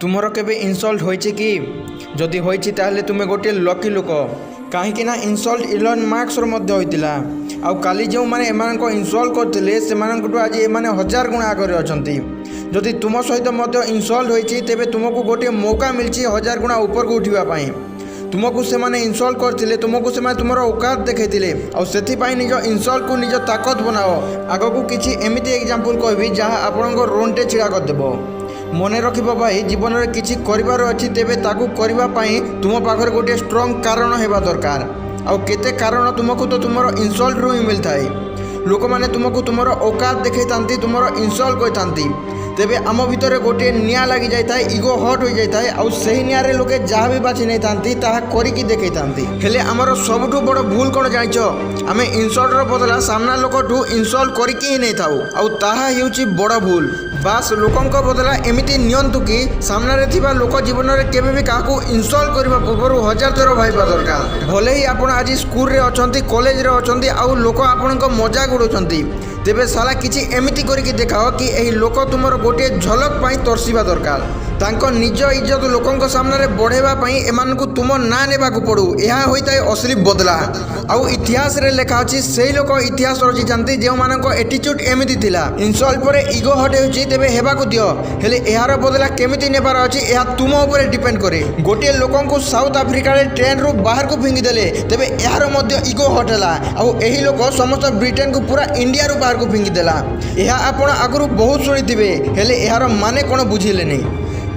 ତୁମର କେବେ ଇନସଲ୍ଟ ହୋଇଛି କି? ଯଦି ହୋଇଛି, ତାହେଲେ ତୁମେ ଗୋଟିଏ ଲକି ଲୋକ। କାହିଁକି ନା ଇନସଲ୍ଟ ଇଲନ୍ ମାସ୍କର ମଧ୍ୟ ହୋଇଥିଲା। ଆଉ କାଲି ଯେଉଁମାନେ ଏମାନଙ୍କ ଇନସଲ୍ଟ କରିଥିଲେ, ସେମାନଙ୍କଠୁ ଆଜି ଏମାନେ ହଜାର ଗୁଣା ଆଗରେ ଅଛନ୍ତି। ଯଦି ତୁମ ସହିତ ମଧ୍ୟ ଇନସଲ୍ଟ ହୋଇଛି, ତେବେ ତୁମକୁ ଗୋଟିଏ ମୌକା ମିଳିଛି ହଜାର ଗୁଣା ଉପରକୁ ଉଠିବା ପାଇଁ। ତୁମକୁ ସେମାନେ ଇନସଲ୍ଟ କରିଥିଲେ, ତୁମକୁ ସେମାନେ ତୁମର ଔକାତ ଦେଖାଇଥିଲେ। ଆଉ ସେଥିପାଇଁ ନିଜ ଇନସଲ୍ଟକୁ ନିଜ ତାକତ ବନାଅ। ଆଗକୁ କିଛି ଏମିତି ଏକ୍ଜାମ୍ପଲ୍ କହିବି, ଯାହା ଆପଣଙ୍କ ରୋନ୍ଟେ ଛିଡ଼ା କରିଦେବ। ମନେ ରଖିବ ଭାଇ, ଜୀବନରେ କିଛି କରିବାର ଅଛି, ତେବେ ତାକୁ କରିବା ପାଇଁ ତୁମ ପାଖରେ ଗୋଟିଏ ଷ୍ଟ୍ରଙ୍ଗ କାରଣ ହେବା ଦରକାର। ଆଉ କେତେ କାରଣ ତୁମକୁ ତ ତୁମର ଇନସଲ୍ଟରୁ ହିଁ ମିଳିଥାଏ। ଲୋକମାନେ ତୁମକୁ ତୁମର ଔକାତ ଦେଖାଇଥାନ୍ତି, ତୁମର ଇନସଲ୍ଟ କରିଥାନ୍ତି, ତେବେ ଆମ ଭିତରେ ଗୋଟିଏ ନିଆଁ ଲାଗିଯାଇଥାଏ, ଇଗୋ ହଟ୍ ହୋଇଯାଇଥାଏ। ଆଉ ସେହି ନିଆଁରେ ଲୋକେ ଯାହା ବି ବାଛି ନେଇଥାନ୍ତି, ତାହା କରିକି ଦେଖାଇଥାନ୍ତି। ହେଲେ ଆମର ସବୁଠୁ ବଡ଼ ଭୁଲ କ'ଣ ଜାଣିଛ? ଆମେ ଇନସଲ୍ଟର ବଦଲା ସାମ୍ନା ଲୋକଠୁ ଇନସଲ୍ଟ କରିକି ହିଁ ନେଇଥାଉ। ଆଉ ତାହା ହେଉଛି ବଡ଼ ଭୁଲ। ବାସ୍, ଲୋକଙ୍କ ବଦଲା ଏମିତି ନିଅନ୍ତୁ କି ସାମ୍ନାରେ ଥିବା ଲୋକ ଜୀବନରେ କେବେ ବି କାହାକୁ ଇନସଲ୍ଟ କରିବା ପୂର୍ବରୁ ହଜାର ଥର ଭାବିବା ଦରକାର। ଭଲେ ହିଁ ଆପଣ ଆଜି ସ୍କୁଲରେ ଅଛନ୍ତି, କଲେଜରେ ଅଛନ୍ତି ଆଉ ଲୋକ ଆପଣଙ୍କ ମଜାକ ଉଡ଼ାଉଛନ୍ତି, ତେବେ ସାଲା କିଛି ଏମିତି କରିକି ଦେଖାଅ କି ଏହି ଲୋକ ତୁମର ଗୋଟିଏ ଝଲକ ପାଇଁ ତରସିବା ଦରକାର। ତାଙ୍କ ନିଜ ଇଜ୍ଜତ ଲୋକଙ୍କ ସାମ୍ନାରେ ବଢ଼ାଇବା ପାଇଁ ଏମାନଙ୍କୁ ତୁମ ନାଁ ନେବାକୁ ପଡ଼ୁ। ଏହା ହୋଇଥାଏ ଅସଲି ବଦଲା। ଆଉ ଇତିହାସରେ ଲେଖା ଅଛି, ସେଇ ଲୋକ ଇତିହାସ ରଚିଛନ୍ତି ଯେଉଁମାନଙ୍କ ଏଟିଚ୍ୟୁଡ୍ ଏମିତି ଥିଲା। ଇନସଲ୍ଟ ପରେ ଇଗୋ ହଟ୍ ହେଉଛି, ତେବେ ହେବାକୁ ଦିଅ। ହେଲେ ଏହାର ବଦଲା କେମିତି ନେବାର ଅଛି, ଏହା ତୁମ ଉପରେ ଡିପେଣ୍ଡ କରେ। ଗୋଟିଏ ଲୋକଙ୍କୁ ସାଉଥ ଆଫ୍ରିକାରେ ଟ୍ରେନ୍ରୁ ବାହାରକୁ ଫିଙ୍ଗିଦେଲେ, ତେବେ ଏହାର ମଧ୍ୟ ଇଗୋ ହଟ୍ ହେଲା। ଆଉ ଏହି ଲୋକ ସମସ୍ତ ବ୍ରିଟେନକୁ ପୁରା ଇଣ୍ଡିଆରୁ ବାହାରକୁ ଫିଙ୍ଗିଦେଲା। ଏହା ଆପଣ ଆଗରୁ ବହୁତ ଶୁଣିଥିବେ, ହେଲେ ଏହାର ମାନେ କ'ଣ ବୁଝିଲେନି।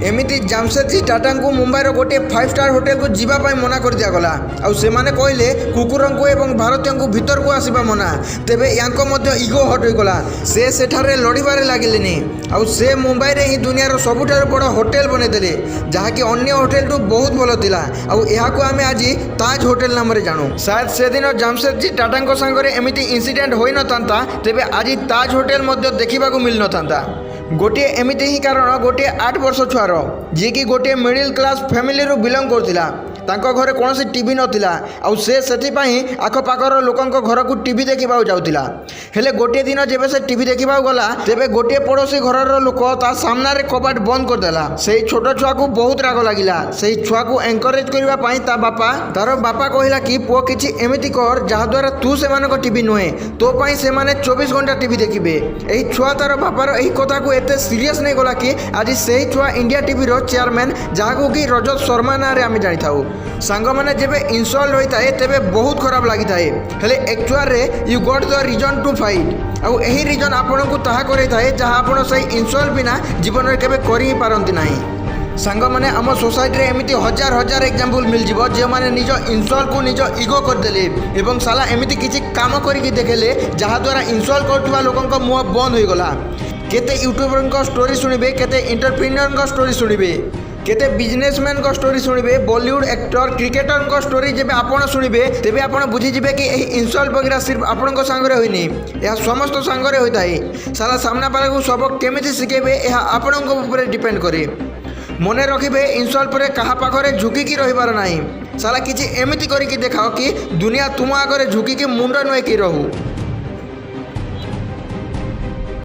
ଏମିତି ଜାମସେଦଜୀ ଟାଟାଙ୍କୁ ମୁମ୍ବାଇର ଗୋଟିଏ ଫାଇଭ୍ ଷ୍ଟାର ହୋଟେଲକୁ ଯିବା ପାଇଁ ମନା କରିଦିଆଗଲା। ଆଉ ସେମାନେ କହିଲେ, କୁକୁରଙ୍କୁ ଏବଂ ଭାରତୀୟଙ୍କୁ ଭିତରକୁ ଆସିବା ମନା। ତେବେ ୟାଙ୍କ ମଧ୍ୟ ଇଗୋ ହଟ୍ ହୋଇଗଲା। ସେ ସେଠାରେ ଲଢ଼ିବାରେ ଲାଗିଲେନି। ଆଉ ସେ ମୁମ୍ବାଇରେ ହିଁ ଦୁନିଆର ସବୁଠାରୁ ବଡ଼ ହୋଟେଲ ବନେଇଦେଲେ, ଯାହାକି ଅନ୍ୟ ହୋଟେଲଠୁ ବହୁତ ଭଲ ଥିଲା। ଆଉ ଏହାକୁ ଆମେ ଆଜି ତାଜ ହୋଟେଲ ନାମରେ ଜାଣୁ। ସାୟଦ ସେଦିନ ଜାମସେଦଜୀ ଟାଟାଙ୍କ ସାଙ୍ଗରେ ଏମିତି ଇନସିଡେଣ୍ଟ ହୋଇନଥାନ୍ତା, ତେବେ ଆଜି ତାଜ ହୋଟେଲ ମଧ୍ୟ ଦେଖିବାକୁ ମିଳିନଥାନ୍ତା। ଗୋଟିଏ ଏମିତି ହିଁ କାରଣ ଗୋଟିଏ 8 ବର୍ଷ ଛୁଆର, ଯିଏକି ଗୋଟିଏ ମିଡ଼ିଲ୍ କ୍ଲାସ୍ ଫ୍ୟାମିଲିରୁ ବିଲଙ୍ଗ କରୁଥିଲା। ତାଙ୍କ ଘରେ କୌଣସି ଟିଭି ନଥିଲା। ଆଉ ସେ ସେଥିପାଇଁ ଆଖପାଖର ଲୋକଙ୍କ ଘରକୁ ଟିଭି ଦେଖିବାକୁ ଯାଉଥିଲା। ହେଲେ ଗୋଟିଏ ଦିନ ଯେବେ ସେ ଟିଭି ଦେଖିବାକୁ ଗଲା, ତେବେ ଗୋଟିଏ ପଡ଼ୋଶୀ ଘରର ଲୋକ ତା ସାମ୍ନାରେ କବାଟ ବନ୍ଦ କରିଦେଲା। ସେଇ ଛୋଟ ଛୁଆକୁ ବହୁତ ରାଗ ଲାଗିଲା। ସେଇ ଛୁଆକୁ ଏନକରେଜ କରିବା ପାଇଁ ତା ବାପା ତାର ବାପା କହିଲା କି, ପୁଅ, କିଛି ଏମିତି କର ଯାହାଦ୍ୱାରା ତୁ ସେମାନଙ୍କ ଟିଭି ନୁହେଁ, ତୋ ପାଇଁ ସେମାନେ 24 ଘଣ୍ଟା ଟିଭି ଦେଖିବେ। ଏହି ଛୁଆ ତାର ବାପାର ଏହି କଥାକୁ ଏତେ ସିରିୟସ୍ ନେଇଗଲା କି ଆଜି ସେହି ଛୁଆ ଇଣ୍ଡିଆ ଟିଭିର ଚେୟାରମ୍ୟାନ୍, ଯାହାକୁ କି ରଜତ ଶର୍ମା ନାଁରେ ଆମେ ଜାଣିଥାଉ। ସାଙ୍ଗମାନେ, ଯେବେ ଇନସଲ୍ଟ ହୋଇଥାଏ, ତେବେ ବହୁତ ଖରାପ ଲାଗିଥାଏ। ହେଲେ ଆକ୍ଚୁଆଲରେ you got the reason to fight. ଆଉ ଏହି ରିଜନ୍ ଆପଣଙ୍କୁ ତାହା କରାଇଥାଏ, ଯାହା ଆପଣ ସେଇ ଇନସଲ୍ଟ ବିନା ଜୀବନରେ କେବେ କରି ହିଁ ପାରନ୍ତି ନାହିଁ। ସାଙ୍ଗମାନେ, ଆମ ସୋସାଇଟିରେ ଏମିତି ହଜାର ହଜାର ଏକ୍ଜାମ୍ପଲ୍ ମିଳିଯିବ, ଯେଉଁମାନେ ନିଜ ଇନସଲ୍ଟକୁ ନିଜ ଇଗୋ କରିଦେଲେ ଏବଂ ସାଲା ଏମିତି କିଛି କାମ କରିକି ଦେଖେଇଲେ, ଯାହାଦ୍ୱାରା ଇନସଲ୍ଟ କରୁଥିବା ଲୋକଙ୍କ ମୁହଁ ବନ୍ଦ ହୋଇଗଲା। କେତେ ୟୁଟ୍ୟୁବରଙ୍କ ଷ୍ଟୋରି ଶୁଣିବେ, କେତେ ଏଣ୍ଟରପ୍ରିନିୟରଙ୍କ ଷ୍ଟୋରି ଶୁଣିବେ, କେତେ ବିଜନେସମ୍ୟାନଙ୍କ ଷ୍ଟୋରି ଶୁଣିବେ, ବଲିଉଡ଼ ଆକ୍ଟର, କ୍ରିକେଟରଙ୍କ ଷ୍ଟୋରି ଯେବେ ଆପଣ ଶୁଣିବେ, ତେବେ ଆପଣ ବୁଝିଯିବେ କି ଏହି ଇନସଲ୍ଟ ବଗେରା ସିର୍ଫ ଆପଣଙ୍କ ସାଙ୍ଗରେ ହୋଇନି, ଏହା ସମସ୍ତ ସାଙ୍ଗରେ ହୋଇଥାଏ। ସାଲା ସାମ୍ନାବାଲାକୁ ସବକ କେମିତି ଶିଖେଇବେ, ଏହା ଆପଣଙ୍କ ଉପରେ ଡିପେଣ୍ଡ କରେ। ମନେ ରଖିବେ, ଇନସଲ୍ଟ ପରେ କାହା ପାଖରେ ଝୁକିକି ରହିବାର ନାହିଁ। ସାଲା କିଛି ଏମିତି କରିକି ଦେଖାଅ କି ଦୁନିଆ ତୁମ ଆଗରେ ଝୁକିକି ମୁଣ୍ଡ ନୁଏଁକି ରହୁ।